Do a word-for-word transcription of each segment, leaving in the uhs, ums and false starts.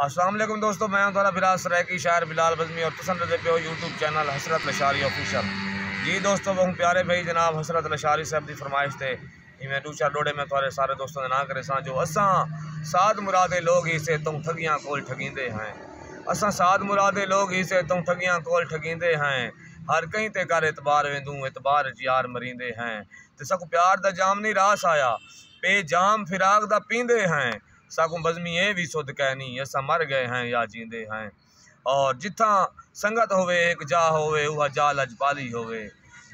السلام علیکم دوستو، میں ہاں تہاݙا بھرا سرائیکی شاعر بلال بزمی اور تساں ݙیہدے پیو یوٹیوب چینل حسرت لشاری آفیشل۔ جی دوستو، ٻہوں پیارے بھائی جناب حسرت لشاری صاحب دی فرمائش تے ایویں ݙو چار ݙوہڑے میں تہاݙے سارے دوستاں دے ناں کریساں جو اساں سعد مرادے لوگ ہیسے توں ٹھڳیاں کول ٹھڳیندے ہیں۔ اساں سعد مرادے لوگ ہیسے توں ٹھڳیاں کول ٹھڳیندے ہیں۔ ہر کہیں تے کر اعتبار ویندوں، اعتبار اچ یار مریندے ہیں۔ تے ساکوں پیار دا جام نی راس آیا، پے جام فراق دا پیندے ہیں۔ ساکوں بزمی اے وی سدھ کینی، اساں مر ڳئے ہیں یا جیندے ہیں۔ اور جتھاں سنگت ہووے، ہک جاہ ہووے، اوہا جاہ لجپالی ہووے۔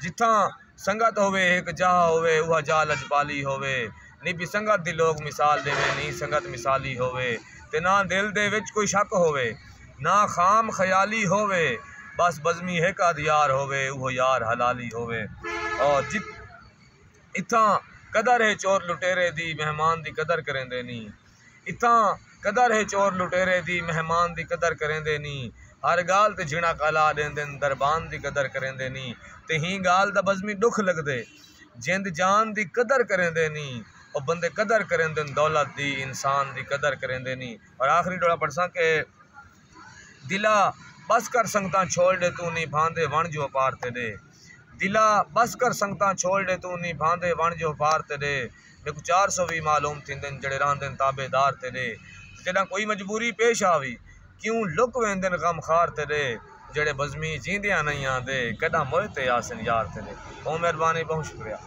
جتھاں سنگت ہووے، ہک جاہ ہووے، اوہا جاہ لجپالی ہووے۔ نبی سنگت دی لوک مثال ݙیوے، نی سنگت مثالی ہووے۔ تے نہ دل دے وچ کوئی شک ہووے، نہ خام خیالی ہووے۔ بس بزمی ہک ادھ یار ہووے، اوہو یار حلالی ہووے۔ اور جت اتھاں قدر ہے چور لٹیرے دی، مہمان دی قدر کریندے نی۔ اتھاں قدر ہے چور لٹیرے دی، مہمان دی قدر کریندے نی۔ ہر ڳالھ تے جھݨک الا ݙیندن، دربان دی قدر کریندے نی۔ تے ہیں ڳالھ دا بزمی ݙکھ لڳدے، جند جان دی قدر کریندے نی۔ او بندے قدر کریندن دولت دی، انسان دی قدر کریندے نی۔ اور آخری ݙوہڑا پڑھساں کہ دلا، بس کر سنگتاں چھوڑ ݙے، توں نی بھاندے وݨ جو پار تیݙے۔ دلا، بس کر سنگتاں چھوڑ ݙے، توں نی بھاندے وݨ جو پار تیݙے۔ میکوں چار سو وی معلوم تھیندن، جیڑھے رہندن تابعدار تیݙے۔ تے جݙاں کوئی مجبوری پیش آوی، کیوں لک ویندن غم خار تیݙے۔ جیڑھے بزمی جیندیاں نئیں آندے، کݙاں موئے تے آسن یار تیݙے۔ ٻہوں مہربانی، ٻہوں شکریہ۔